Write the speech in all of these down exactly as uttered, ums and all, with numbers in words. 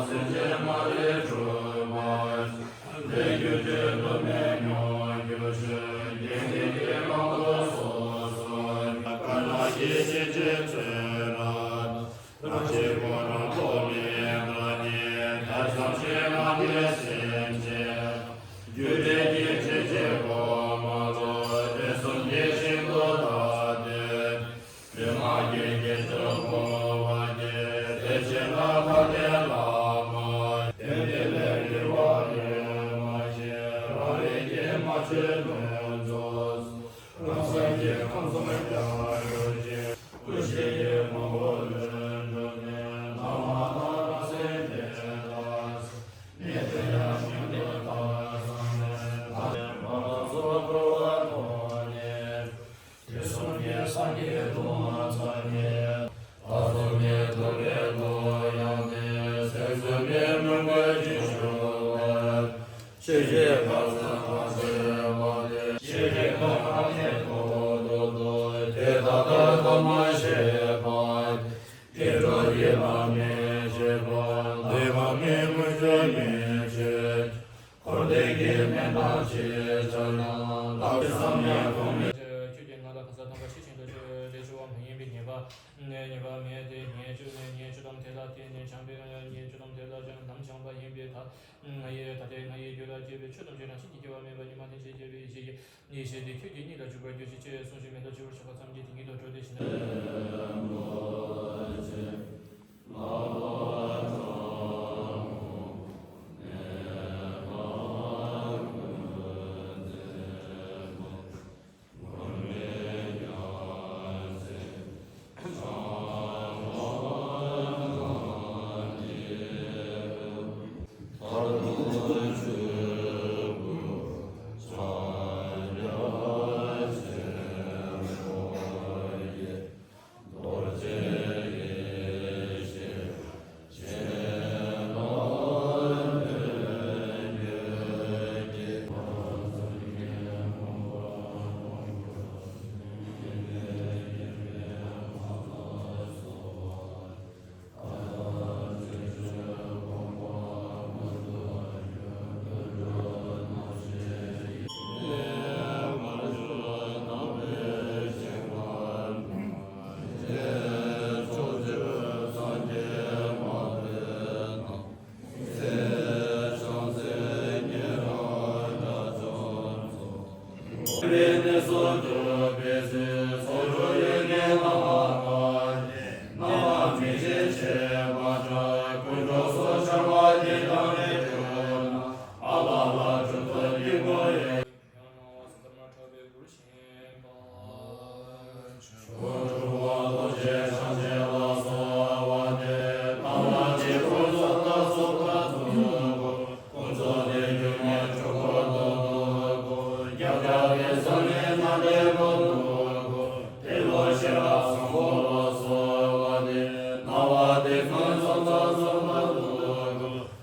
སེམས་ཅན་མ་ལུས་འཁྲུགས་པ། ལས་རྒྱུ་འབྲས་རྡོག་མེད་མྱོང་འགྱུར་ཕྱིར། རྒྱལ་བསྟན་གྱི་ལམ་དུ་སོ་སོར། དཀར་ནག་སྐྱེ་མཆེད་ཆེ་ཆུང་རྣམས། རང་གཅེས་ཀུན་རང་ཐོབ་མེད་པ་ནི། ཐབས་བཟང་ཕྱིར་ང་འདི་སེམས་ཅན། རྒྱུ་འབྲས་སྐྱེ་མཆེད་ཆེ་གོང་མ་ལུ། དེ་གསུམ་གྱི་ཞིང་དུ་བདག་སྟེ། ལུས་ངག་ཡིད་གཉིས་སུ་བསྒོམ་པ་དེ། དེ་ཕྱིར་ན་ཐར་པའི་ལམ། དོན་དེ་ལས་འདུལ་བ་ལས་མ་གཞན། རང་རིག་གིས་མ་བཅོས་དོན་རྫོགས་སོ། རང་སེམས་ཀྱི་ཁམས་གསུམ་རྒྱ་མཚོ་ཆེ། ཀུན་གཞི་ཡི་མང་པོ་ལས་གྲུབ་ནས། ལམ་མ་ཐར་རང་སེམས་བདེ་ལ་སོགས། གནས་དེ་ཡང་ཤིན་ཏུ་ཐབས་བཟང་ནས། ཐར་པའི་མ་ཐར་སོགས་གྲོལ་བ་མཐོང་ནས། དུས་གསུམ་གྱི་སངས་རྒྱས་སྟོང་རྩ་བརྒྱད། ལྷ་གསུམ་གྱི་ཐུབ་པའི་གླུ་དབྱངས་ཏེ། སེམས་གསུམ་པའི་མོས་གུས་ཀྱིས་ཞུ་བར། ཆོས་ཀྱི་ཁ་ཟས་ཐམས་ཅད་མ་ལུས། ཤེས་རིག་ཐོབ་ཐང་ནི་ཐོབ་ཏུ་གསོལ། དེ་དག་ལྟར་སྟོན་པར་བྱེད་པ། སྐྱེ་འགྲོ་ཡི་ལམ་མི་བྱེད་པ། འདོད་པ་མེད་མངོན་སྤྱོད་མི་བྱེད། འཁོར་འདས་ཀྱི་རྨི་ལམ་ཅི་འཆར་ཡང་། ལག་ལེན་བསམ་ཡས་ཁོང་མི། ཁྱོད་ཀྱིས་ང་ལ་གང་ཟག་དམ་པ་ཤེས་བཞིན་དུ་ཆོས་དེ་འཆོལ་བ་མ་ཡིན་པའི་ཉེས་པ། ཉེས་པ་མེད་དེ། ངས་ཆོས་ངས་ཆོས་དམ་དེ་ལ་བརྟེན་ནས་བྱམས་པའི་ངས་ཆོས་དམ་དེ་ལ་ལམ་སྦྱངས་པ་ཡིན་པས། ད་ང་ཡི་ད་ལྟའི་ང་ཡི་རྒྱུད་ལ་སྐྱེས་པའི་ཆོས་ཐམས་ཅད་རང་བཞིན་གྱིས་སྐྱེ་བ་མེད་པ་ཉིད་མ་ཐེག་ཆེན་རྒྱལ་བའི་ཡེ་ཤེས་ཀྱི་ཡེ་ཤེས་དེ་ཁྱོད་ཀྱི་སྙིང་ལ་འཇུག་པར་གྱུར་ཅིག་ཅེས་གསུངས་ཤིང་མེ་ཏོག་ཆུ་བུར་ཞོན་པ་ཙམ་གྱིས་དེ་ཉིད་དུ་གྲོལ་ཏེ་ཞིང་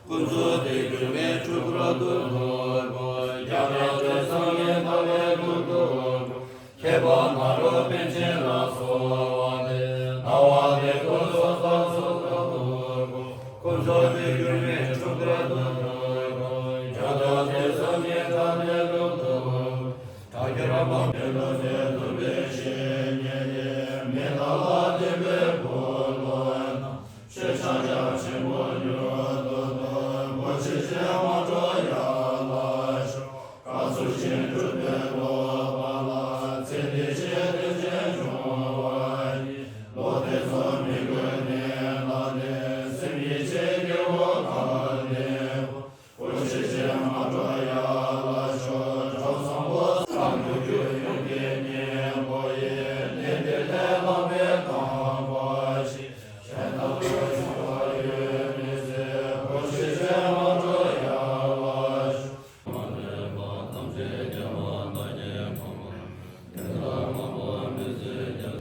ཀུན་རྫོབ་དེ་འགྱུར་མེད་ཆོས་སྐུར་རྟོགས་དགོས། རྒྱལ་བའི་དོན་བཟང་ངེས་ལྟ་བའི་སྐུ་རྟོགས། མཁས་པ་ནཱ་རོ་པཎ་ཆེན་ལ་སོགས་པ་དེ། ལྟ་བ་དེ་ཀུན་སོ་སོར་སོ་སོར་རྟོགས། ཀུན་རྫོབ་དེ་འགྱུར་མེད་ཆོས་སྐུར་རྟོགས་དགོས། རྒྱལ་བའི་དོན་བཟང་ངེས་ལྟ་བའི་སྐུ་རྟོགས། བྲག་གི་ར་མ་མེ་ལོ་ཟེར་འདུག་པའི་ཞེས་ཉེ་ལེ་མེ་ཏ་ལ་བརྟེན་པའི་འཁོར་ལོ་ན། ཆོས་ཕྱག་རྒྱ་ཆེན་པོ་མྱུར་དུ་ཐོབ། གོ་ཆོད་ཅིང་མ་འགྲོ་ཡར་ལ་ཤོག་སྐབས་སུ་ཞིང་སྒྲུབ་པའི་སློབ་པ་ལ། ཚེ་འདི་ཕྱི་དོན་ཆེན་འབྱུང་བ་ཡི། བློ་དེ་ཚོ་མི་དགོས་ནས་ལ་ལས། སེམས་ཉིད་ཆེས་དགེ་བོ་གང་ལེགས་པོ། གོ་ཆོད་ཅིང་མ་འགྲོ་ཡར་ལ་ཤོག་གྲོགས་བཟང་པོ་བསམ་དུ་འགྱུར་ཡོང་གི་གཉེན་པོ་ཡི། ལས་འདི་ལས་ལྷག་པའི་དམ་པ་ཞིག་གཞན་དག་ཏུ་འབྱུང་བ་ཡོད་མི་སྲིད། གོ་ཆོད་ཅིང་མ་འགྲོ་ཡར་ལ་ཤོག་མ་ལུས་པ་ཐམས་ཅད་རྒྱལ་བ་བདག་གིས་འཕངས་པ། དེ་དག་མང་པོ་མི་བཟོད་ཀྱང་།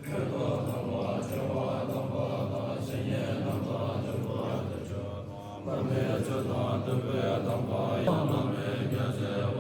ཁྱོད་དང་དམ་པ་ཆོས་པ་དམ་པ་དང་། བཤེས་གཉེན་རྣམས་དང་འཇུག་པར་བྱ་བ་དང་། བླ་མའི་ཚུལ་དང་སྟོན་པའི་དམ་པ་ཡང་། བླ་མའི་རྒྱལ་སྲས་